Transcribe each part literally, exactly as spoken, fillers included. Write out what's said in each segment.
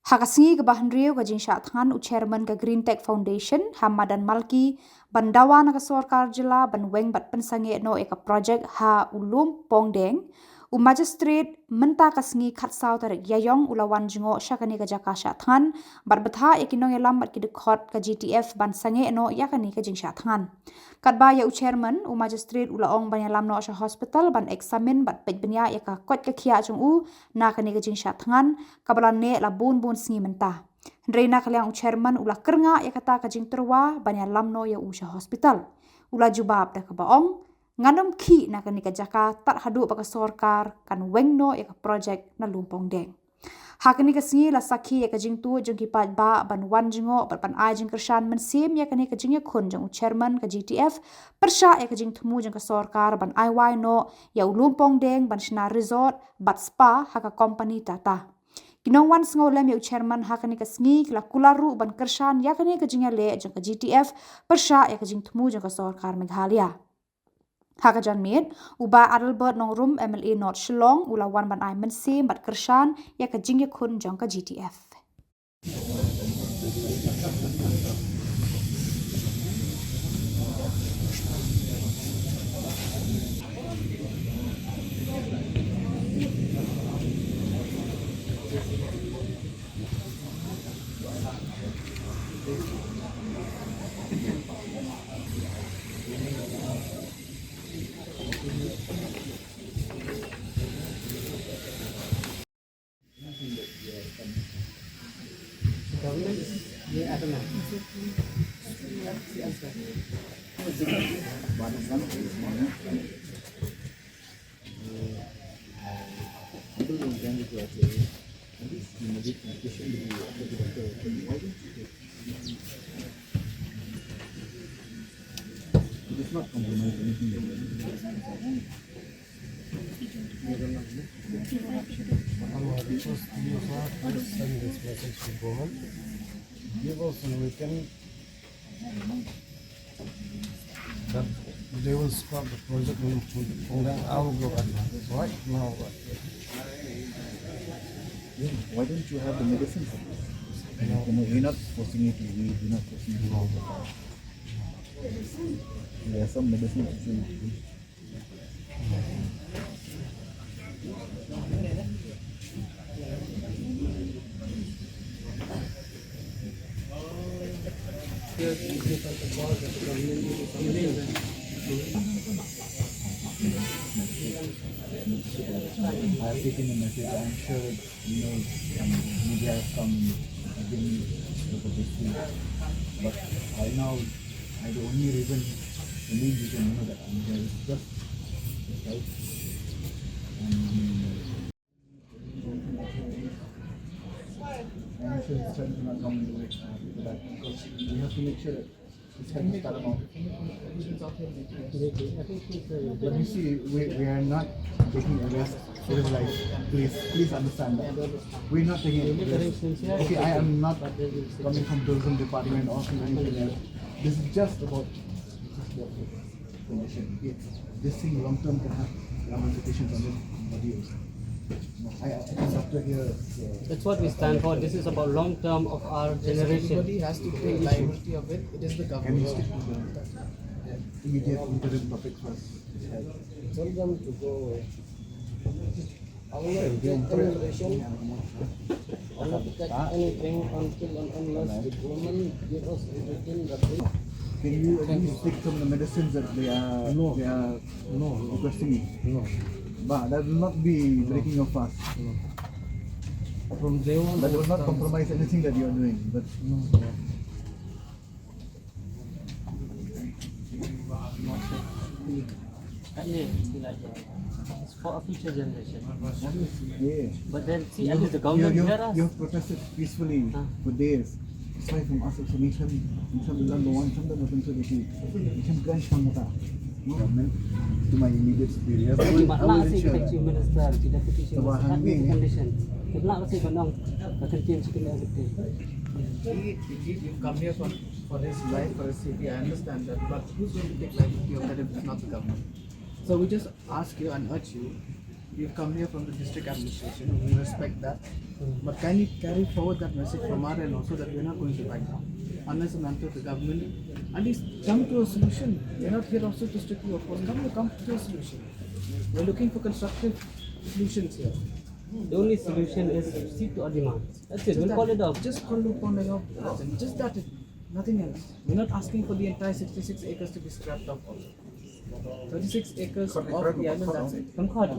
Ha ka sngi kaba hynriew ka jingshah thngan, u chairman ka Green Tech Foundation, Hamadan Malki, ban dawa na ka sorkar jylla ban weng bad pynsangeh noh ïa ka project ha u Lum Pongdeng, u magistrate mynta ka sngi khatsaw tarik Ïaïong u la wan jngoh sha kane ka jaka shah thngan bad bthah ïa ki nongïalam bad ki dkhot ka G T F ban sangeh noh ïa kane ka jingshah thngan. Katba ïa u chairman, u magistrate u la ong ban ïalam noh sha hospital ban examine bad peit bniah ïa ka koit ka khiah jong u na kane ka jingshah thngan kaba la neh la bun bun sngi mynta. Hynrei na ka liang u chairman u la kyrngah ïa kata ka jingtyrwa ban ïalam noh ïa u sha hospital. U la jubab da kaba ong, ngan ym khih na kane ka jaka tad haduh ba ka sorkar kan weng noh ïa ka project na Lum Pongdeng. Ha kane ka sngi la sakhi ïa ka jingtuid jong ki paidbah ban wan jngoh bad ban ai jingkyrshan mynsiem ïa kane ka jingïakhun jong u chairman ka G T F pyrshah ïa ka jingthmu jong ka sorkar ban ai wai noh ïa u Lum Pongdeng ban shna resort bad spa ha ka kompani Tata. Ki nongwan sngewlem ïa u chairman ha kane ka sngi ki la kular ruh ban kyrshan ïa kane ka jingïaleh jong ka G T F pyrshah ïa ka jingthmu jong ka sorkar Meghalaya. Ha ka janmiet, u Bah Adelbert Nongrum, M L A North Shillong, u la wan ban ai mynsiem bad kyrshan ïa ka jingïakhun jong ka G T F. It is not compromise anything. Our request to you, sir, please send this message to government. Give us a weekend that they will stop the project in Pongdeng. I will go right now. Right now, right. Yeah, why don't you have the medicine for this? No. You know, we're not forcing you to leave, we're not forcing you to go. There are some medicines that you I've taken the message. I'm sure that, you know, um, media have come and given me the publicity. But right now, I, the only reason, the main reason, you know, that I'm here is just, just right. And I'm sure his friends will not come in the way, uh, for that, because we have to make sure that his friends are paramount. But you see, we, we are not taking a risk. It is like, please, please understand that. We're not taking a risk. Okay, I am not coming from tourism department or from anything else. This is just about condition. It's, this thing long term can have ramifications on his body also. No, I, I think doctor here is, uh, That's what we stand for. This is about long term of our generation. Everybody has to take liability of it. It is the government. Can you stick to the immediate interim topic first? Tell them to go away. I will not take any relation. I will not take anything until and unless the government give us everything that we Can you at least take some of the medicines that they are, no, they are, no, no, requesting me? No. But that will not be breaking your fast. No. From day one, that will not compromise anything that you are doing. But no, no. It's for a future generation. Yeah. But then, see, at least the government hear us. You have protested peacefully for days. Aside from us also, ni khlem, ni khlem lyngngoh, ni khlem da mynsiem, ni khlem kren shibun. Government, to my immediate superiors, I will ensure. Chief Minister, Chief Deputy Chief Minister, condition. Indeed, indeed, you've come here for, for his life, for his safety, I understand that, but who's going to take liability of that if it's not the government? So we just ask you and urge you, you've come here from the district administration, we respect that, But kindly carry forward that message from our end also, that we're not going to back down unless and until the government at least come to a solution. We're not here also to strictly oppose. Come to come to a solution. We're looking for constructive solutions here. The only solution is to stick to our demands. That's it. Just We'll that, call it off. Just call upon the government. Just that, nothing else. We're not asking for the entire sixty-six acres to be scrapped off also. Thirty-six acres of the island, that's it. From court.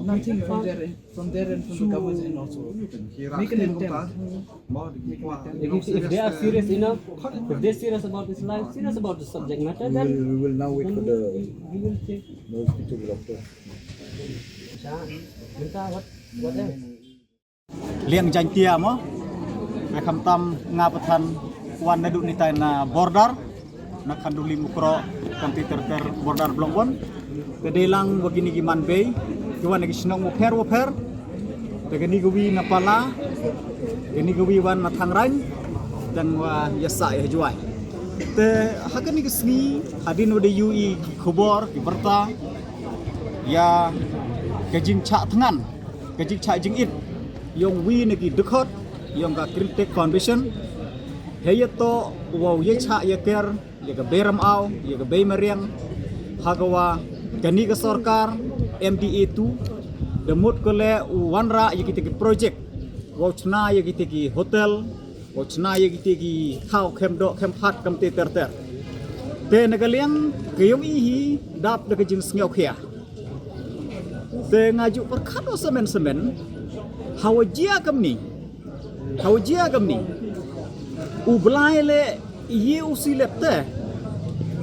Nothing from their end, from their end, from the government's end also. Make an attempt. Make an attempt. If, if they are serious enough, if they're serious about this life, serious about the subject matter, We then will, we will now wait for the we will take. Those people of the Mynta what, what else? Liang Jaintia mo. Ba kham tam nga pathan wan naduh nitai na border na Khanduli Mukroh, Kamti Terter, border Blongwon. Te dei lang wa kini ki man bei ki wan na ki shnong wapher wapher. Te kani ka wi na Pala, kani ka wi wan na Thangrain, tang wa ya sah ya Jwai. Te ha kani ka sngi hadien wa da yu i ki khubor ki berta ya ka jingchah thngan, ka jingchah jingit yong wi na ki dkhot yong ka Crimtech Foundation. Hei ya to wow ya chah ya ker ya ka bei ramaw, ya ka bei mariang, ha ka wa kani ka sorkar M D A two da mut ko le u wanrah ya kita ki project wow chna ya kita ki hotel, wow chna ya kita ki thaw khem doh khem phat kam te ter ter. Te na ka liang ka yong i hi dap da ka jingsngew khia. Te nga ju pyrkhat o semen semen, hawa jia kamni, hawa jia kamni, u Blai le ye u silep te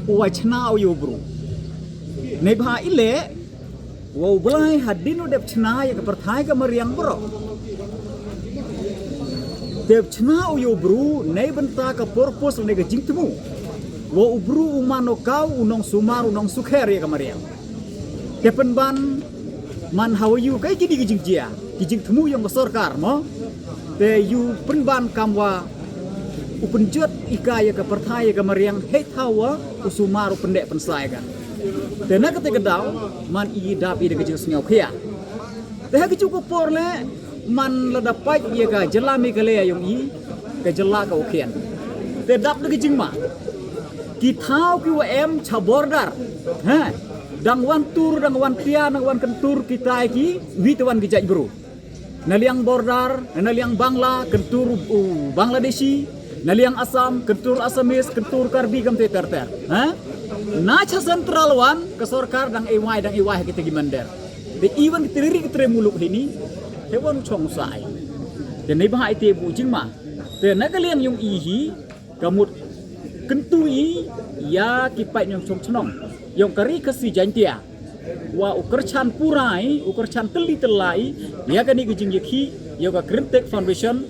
u wa chna u yo bru. Nei bha i le wa u Blai hadien u dep chna ya ka pyrthai ka mariang bro. Dep chna u yo bru nei bynta ka purpose ne ka jingthmu wa u bru u mano kau u nong sumar u nong sukher ya ka mariang. Te pynban man hawa yu kai kini ki jingjia ki jingthmu yong ka sorkar mo. Te yu pynban kam wa u pynjot i ka ya ka pyrthai ya ka mariang hei thawa u sumar u pyndeh pynsai ka. Te na ka te ka daw man i dap i da ka jingsngew khia. Te ha ka ju ka por le man la da pait ya ka jylla Meghalaya yong i ka jylla ka u khian. Te dap da ka jingma ki thaw ki wa em cha border. Ha, dang wan tur dang wan tia dang wan kyntur kitai ki wi te wan ki jait bru. Na liang border na liang Bangla kyntur u Bangladeshi, na liang Assam kyntur Assamese kyntur Karbi kam te ter ter. Ha, na cha central wan ka sorkar dang e wai dang e wai ha kita ki mander. Te i wan ki triri ki tre muluk hini te wan chong sai. Te nei bha i te bu jingma. Te na ka liang yong i hi ka mut kyntu i ya ki pait yong chong chnong yong ka ri Khasi Jaintia wa u kyrchan purai u kyrchan tylli tyllai ya kani ka jingyakhi ya ka Crimtech Foundation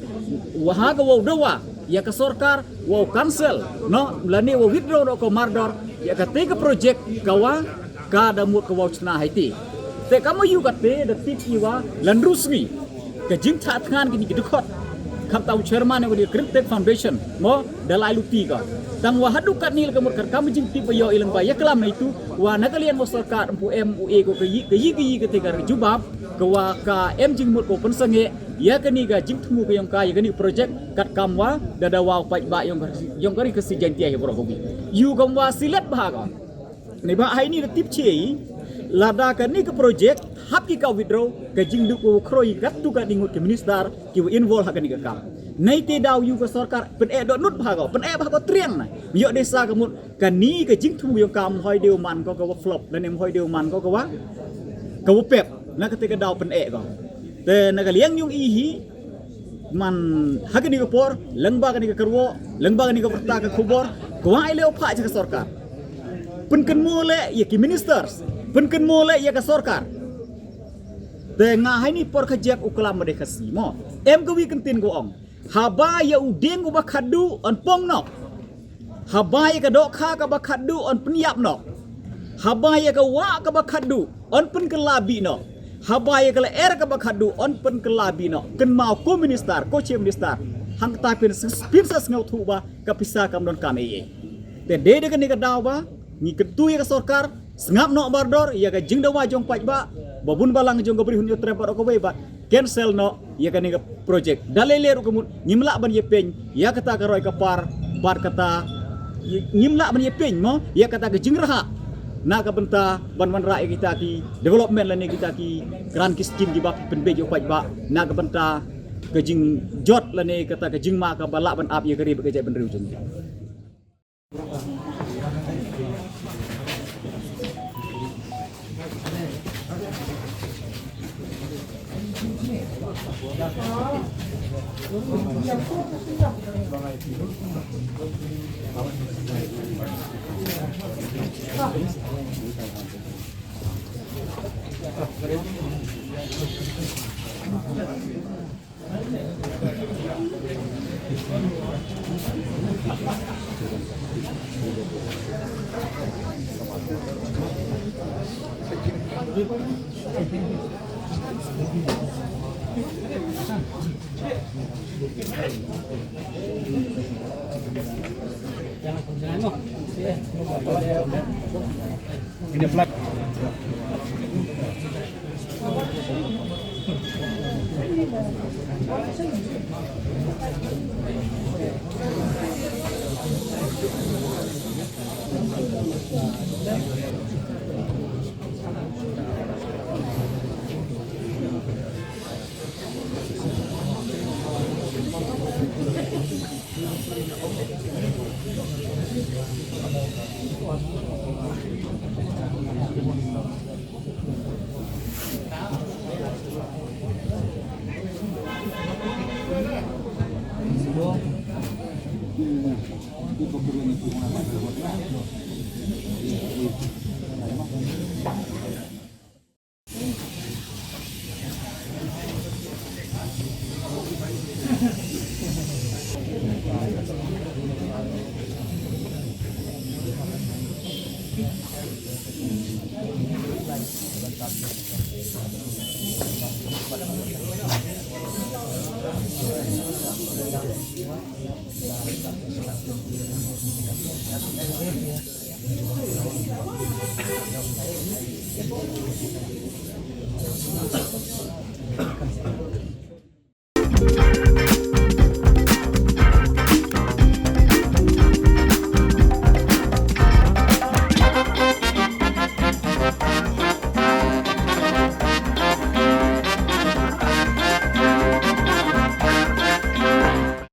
wa ha ka wow dawa ya ka sorkar wow cancel no lane wow withdraw no ka mardor ya ka te ka project ka wa ka da mut ka wow chna hai te. Te ka ma yu ka te da tip i wa lan ru sngi ka jingchah thngan kini ki dkhot. Kham tau chairman ya ka Crimtech Foundation mo da lai luti ka. Tang wa hadu kat ni la ka mut kat kam jingtip ba yo i lang ba ya klam na itu wa na ka liang wa sorkar mpu em u e ko ka yi ka yi ka yi ka te ka jubab ka wa ka em jingmut ko pynsangeh ya kani ka jingthmu ka yong ka ya kani project kat kam wa da da wa pait ba yong ka yong ka ri Khasi Jaintia hi bro ko bi. Yu kam wa silet ba ka. Ni ba hai ni da tip che i lada kani ka project hap ki ka withdraw ka jingduk ko khroi kat tu ka ningut ki minister ki wa involve ha kani ka kam. Nei te daw yu ka sorkar pyn e dot nut ba ka pyn e ba ka triang na yo de sa ka mut kani ka jingthmu yong kam hoi de man ko ka wa flop dan em hoi de man ko ka wa ka wa pep na ka te ka daw pyn e ko. Te na ka liang yong i hi man ha kani ka por lang ba kani ka karwo lang ba kani ka pyrta ka khubor ka wa i leo pha cha ka sorkar. Pynkynmo le ya ki ministers pynkynmo le ya ka sorkar. Te nga hai ni por ka jek u klam de Khasi mo em ka wi kyntin ko ong. Haba ya u ding u ba khadu on pong no. Haba ya ka dokha ka ba khadu on pynyap no. Haba ya ka wa ka ba khadu on pynkylla bi no. Haba ya ka la er ka ba khadu on pynkylla bi no. Kynmaw ko minister ko chief minister hang ta pin pin sa sngew thu ba ka pisa kam don kam e. Te de de ka ni ka daw ba ngi kyntu ya ka sorkar sngap no bardor ya ka jingdawa jong pait ba ba bun balang jong ka bri hun yo trep ba ka wei ba cancel no. ïa kane ka project. Da lei lei ruh ka mut ngim lah ban ïa pyn ïa kata ka roi ka par bad kata, ngim lah ban ïa pyn mo ïa kata ka jingrhah na ka bynta ban wanrah ïa kita ki development lane kita ki grant ki scheme kiba pynbeit ïa u paidbah na ka bynta ka jingjot lane kata ka jingma kaba lah ban ap ïa ka ri bad ka jaitbynriew jong ngi.